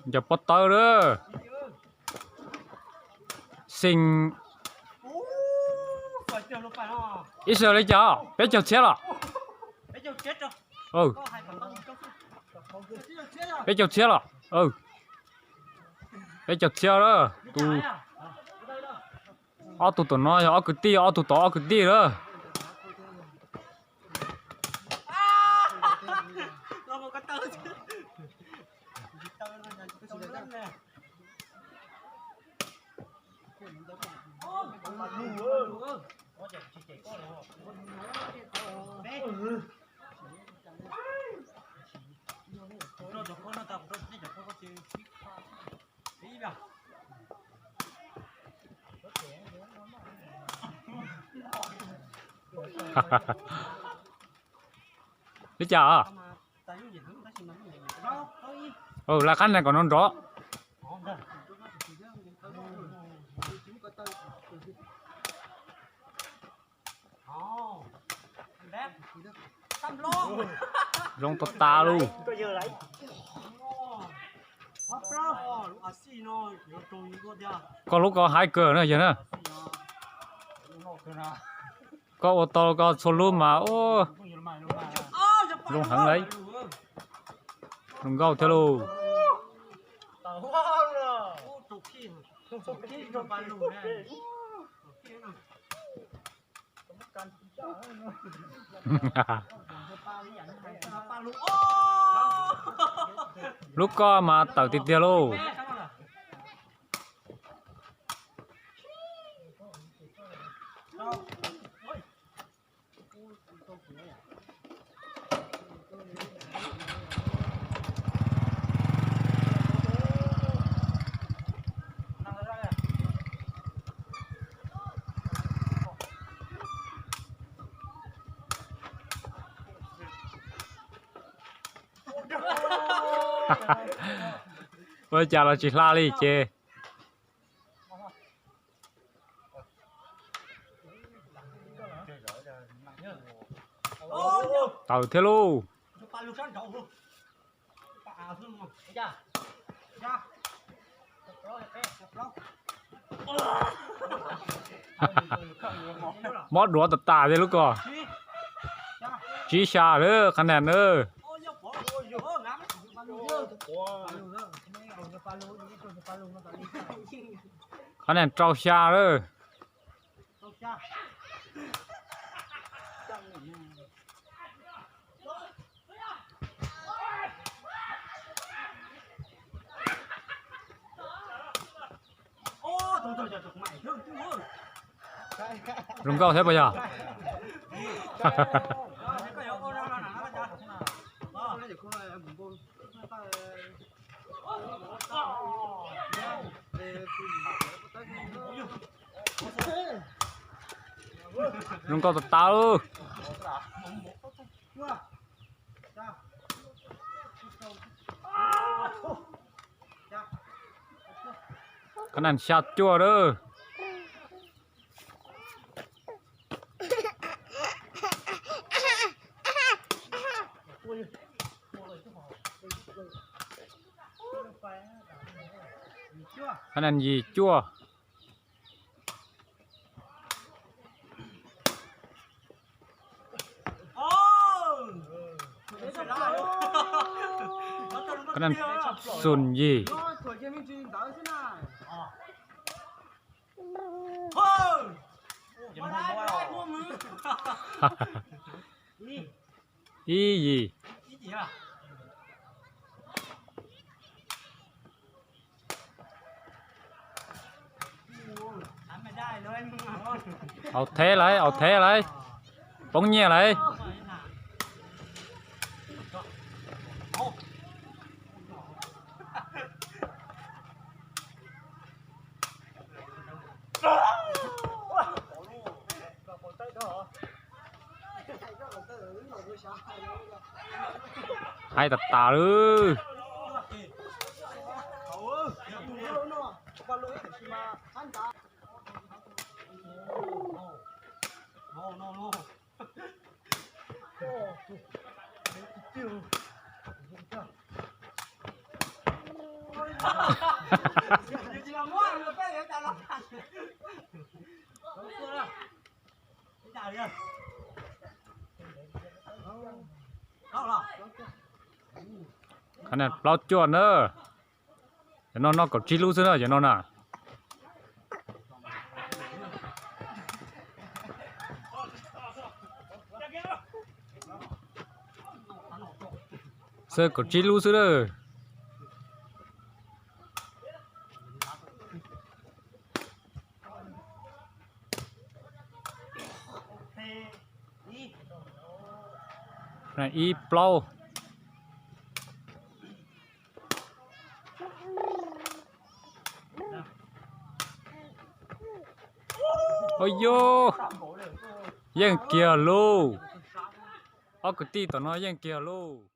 Ncaws pob tawb lawm. Xeem, ib sij hawm li cas peb caug txhiab los? Peb caug txhiab los? Peb caug txhiab lawm. Tus, ob tug tom no yog ob kwv tij, ob tug tom ob kwv tij lawm. Li cas? Lawv qab nees kom no nrov. Zoo tas tas lug. Koj lub ko haib kawg na yawg na. Koj ua tau koj txhua lub mas ua zoo heev lauj. Zoo nkauj thiab lauj. Lub ko mas tawm tiag tiag lauj. Ua cas los tsis hla li ces. Tawm thiab lauj. Mob duav tas tas thiab lub ko. Tsib xya lawm qhab nees na. Qhab nees rau xya lawm. Zoo nkauj thiab puas yog? Zoo nkauj tas tas lauj. Qhab nees xya cuaj lawm. Qhab nees yim cuaj. Qhab nees xoom yim. Ib yim. Aus thev lauj, aus thev lauj. Poob nyiaj lauj. Haib tas tas lawm. Qhov no plaub cuaj na. Cov no noj kaum tsib lub xwb na, cov no na. Xwb kaum tsib lub xwb na. Ib plaub. Ua yog, yeej kiag lauj. Ob kwv tij tom no yeej kiag lauj.